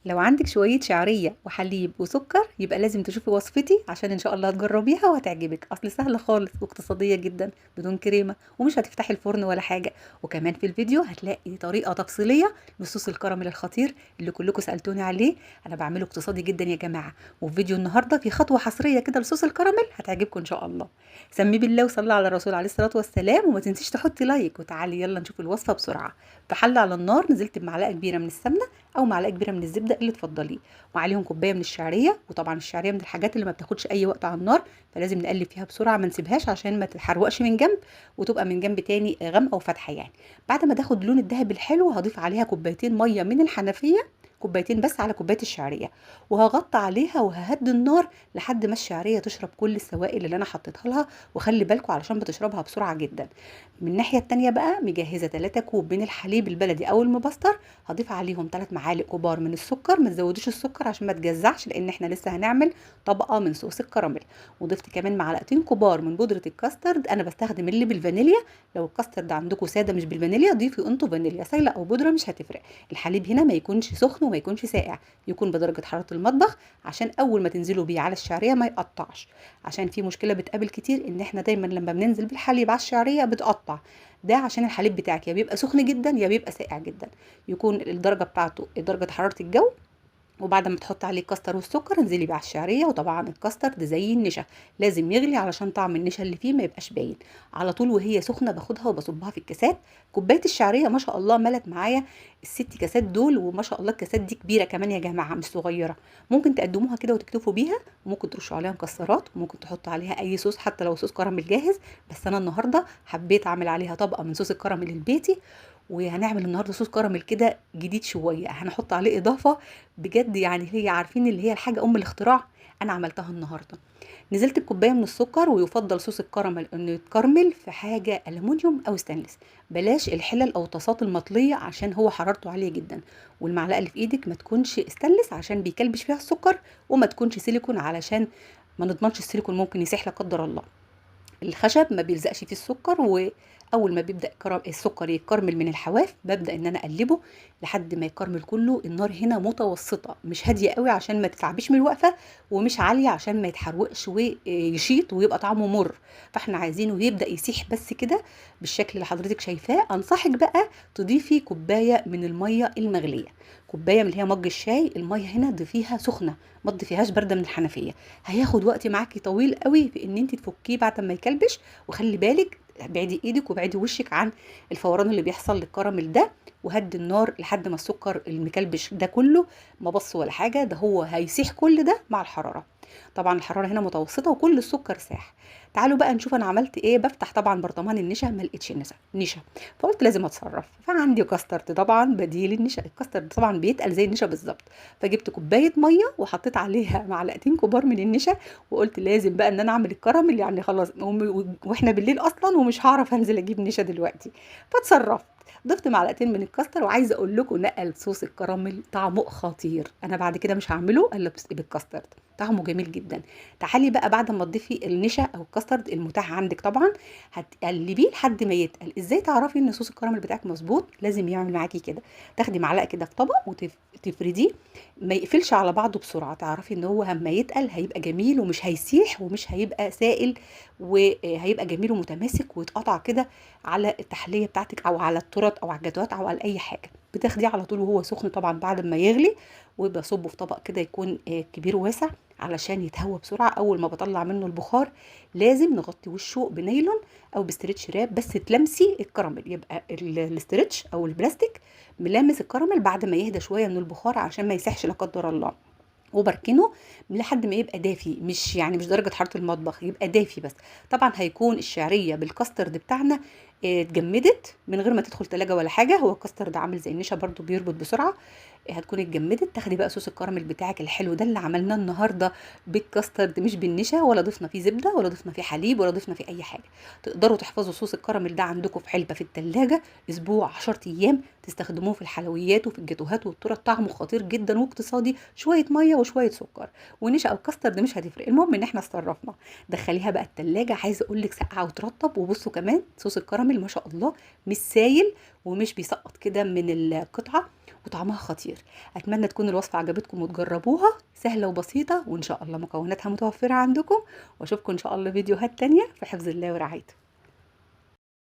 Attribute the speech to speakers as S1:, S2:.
S1: لو عندك شوية شعرية وحليب وسكر يبقى لازم تشوفي وصفتي عشان ان شاء الله هتجربيها وهتعجبك. اصل سهلة خالص واقتصادية جدا بدون كريمة ومش هتفتحي الفرن ولا حاجة. وكمان في الفيديو هتلاقي طريقة تفصيلية لصوص الكراميل الخطير اللي كلكم سألتوني عليه، انا بعمله اقتصادي جدا يا جماعة. وفي فيديو النهاردة في خطوة حصرية كده لصوص الكراميل هتعجبكم ان شاء الله. سمي بالله وصلي على الرسول عليه الصلاة والسلام، وما تنسيش تحطي like، وتعالي يلا نشوف الوصفة بسرعة. في حلة على النار نزلت بمعلقة كبيرة من السمنة او معلقة كبيرة من الزبدة اللي تفضليه، وعليهم كوباية من الشعرية. وطبعا الشعرية من الحاجات اللي ما بتاخدش اي وقت على النار، فلازم نقلب فيها بسرعة ما نسيبهاش عشان ما تتحرقش من جنب وتبقى من جنب تاني غامقه وفاتحه يعني. بعد ما تاخد لون الذهب الحلو هضيف عليها كوبايتين مية من الحنفية، كوبايتين بس على كوباية الشعرية، وهغطي عليها وههدي النار لحد ما الشعرية تشرب كل السوائل اللي انا حطيتها لها. وخلي بالكم علشان بتشربها بسرعة جدا. من الناحية التانية بقى مجهزة 3 كوب من الحليب البلدي او المبستر، هضيف عليهم 3 معالق كبار من السكر. ما تزودوش السكر عشان ما تجزعش لان احنا لسه هنعمل طبقه من صوص الكراميل. وضفت كمان معلقتين كبار من بودره الكاسترد، انا بستخدم اللي بالفانيليا، لو الكاسترد عندكم ساده مش بالفانيليا ضيفي انتوا فانيليا سايله او بودره مش هتفرق. الحليب هنا ما يكونش سخن وما يكونش ساقع، يكون بدرجة حرارة المطبخ عشان اول ما تنزلوا بيه على الشعرية ما يقطعش، عشان في مشكلة بتقابل كتير ان احنا دايما لما بننزل بالحليب على الشعرية بتقطع. ده عشان الحليب بتاعك يا بيبقى سخن جدا يا بيبقى ساقع جدا، يكون الدرجة بتاعته درجه حرارة الجو. وبعد ما تحط عليه الكاستر والسكر انزلي بيه على الشعرية. وطبعا الكاستر زي النشا لازم يغلي علشان طعم النشا اللي فيه ما يبقاش باين. على طول وهي سخنة باخدها وبصبها في الكاسات. كوباية الشعرية ما شاء الله ملت معايا ال6 كاسات دول، وما شاء الله الكاسات دي كبيرة كمان يا جماعة مش صغيرة. ممكن تقدموها كده وتكتفوا بيها، وممكن ترشوا عليها مكسرات، وممكن تحطوا عليها اي صوص حتى لو صوص كراميل جاهز. بس انا النهارده حبيت اعمل عليها طبقه من صوص الكراميل البيتي، وهنعمل النهارده صوص كراميل كده جديد شوية هنحط عليه اضافه بجد، يعني هي عارفين اللي هي الحاجة ام الاختراع، انا عملتها النهارده. نزلت بكوبايه من السكر، ويفضل صوص الكراميل انه يتكرمل في حاجة الومنيوم او ستانلس، بلاش الحلل او طاسات المطليه عشان هو حرارته عالية جدا. والمعلقه اللي في ايدك ما تكونش ستانلس عشان بيكلبش فيها السكر، وما تكونش سيليكون علشان ما نضمنش السيليكون ممكن يسيح لا قدر الله. الخشب ما بيلزقش فيه السكر، واول ما بيبدا السكر يتكرمل من الحواف ببدا ان انا اقلبه لحد ما يكرمل كله. النار هنا متوسطه مش هادية قوي عشان ما تتعبيش من الوقفة، ومش عالية عشان ما يتحرقش ويشيط ويبقى طعمه مر. فاحنا عايزينه يبدا يسيح بس كده بالشكل اللي حضرتك شايفاه. انصحك بقى تضيفي كوباية من المية المغليه، كوباية من اللي هي مج الشاي. المية هنا ضيفيها سخنة، ما تضيفيهاش باردة من الحنفية، هياخد وقت معاكي طويل قوي في ان انت تفكيه بعد ما يكلبش. وخلي بالك ابعدي ايدك وابعدي وشك عن الفوران اللي بيحصل للكراميل ده، وهدي النار لحد ما السكر المكلبش ده كله ما بص ولا حاجة، ده هو هيسيح كل ده مع الحرارة. طبعا الحرارة هنا متوسطه وكل السكر ساح. تعالوا بقى نشوف انا عملت ايه. بفتح طبعا برطمان النشا، ما لقيتش نشا، فقلت لازم اتصرف. فعندي كاسترد طبعا بديل النشا، الكاسترد طبعا بيتقل زي النشا بالظبط. فجبت كوباية مية وحطيت عليها معلقتين كبار من النشا، وقلت لازم بقى ان انا اعمل الكراميل، يعني خلاص واحنا بالليل اصلا ومش هعرف انزل اجيب نشا دلوقتي. فاتصرفت، ضفت معلقتين من الكاستر. وعايزه اقول لكم نقل صوص الكراميل طعمه خطير، انا بعد كده مش هعمله الا بالكاسترد، طعمه جميل جدا. تعالي بقى بعد ما تضيفي النشا او الكاسترد المتاح عندك طبعا هتقلبيه لحد ما يتقل. ازاي تعرفي ان صوص الكراميل بتاعك مظبوط؟ لازم يعمل معاكي كده، تاخدي معلقه كده في طبق وتفرديه، ما يقفلش على بعضه بسرعة، تعرفي ان هو اما يتقل هيبقى جميل ومش هيسيح ومش هيبقى سائل، وهيبقى جميل ومتماسك ويتقطع كده على التحلية بتاعتك او على التورت او على الجاتوهات او على اي حاجة. بتاخديه على طول وهو سخن طبعا بعد ما يغلي، وبصبه في طبق كده يكون كبير واسع علشان يتهوى بسرعة. اول ما بطلع منه البخار لازم نغطي وشه بنايلون او ب stretch wrap، بس تلمسي الكراميل، يبقى ال stretch او البلاستيك ملامس الكراميل بعد ما يهدى شوية من البخار عشان ما يسيحش لا قدر الله. وبركنه لحد ما يبقى دافي، مش يعني مش درجه حرارة المطبخ، يبقى دافي بس. طبعا هيكون الشعرية بالكاسترد بتاعنا اتجمدت من غير ما تدخل تلاجة ولا حاجة، هو الكاسترد عامل زي النشا برضو بيربط بسرعة، هتكون اتجمدت. تاخدي بقى صوص الكراميل بتاعك الحلو ده اللي عملناه النهارده بالكاسترد مش بالنشا، ولا ضفنا فيه زبدة ولا ضفنا فيه حليب ولا ضفنا فيه اي حاجة. تقدروا تحفظوا صوص الكراميل ده عندكم في علبة في التلاجة اسبوع 10 ايام، تستخدموه في الحلويات وفي الجاتوهات والتورت، طعمه خطير جدا واقتصادي. شوية مية وشوية سكر ونشا او كاسترد مش هتفرق، المهم ان احنا اتصرفنا. دخليها بقى التلاجة، عايزه اقول لك ساقعه وترطب. وبصوا كمان صوص الكراميل ما شاء الله مش سايل ومش بيسقط كده من القطعة، وطعمها خطير. اتمنى تكون الوصفة عجبتكم وتجربوها، سهلة وبسيطة وان شاء الله مكوناتها متوفرة عندكم. واشوفكم ان شاء الله فيديوهات تانية في حفظ الله ورعايته.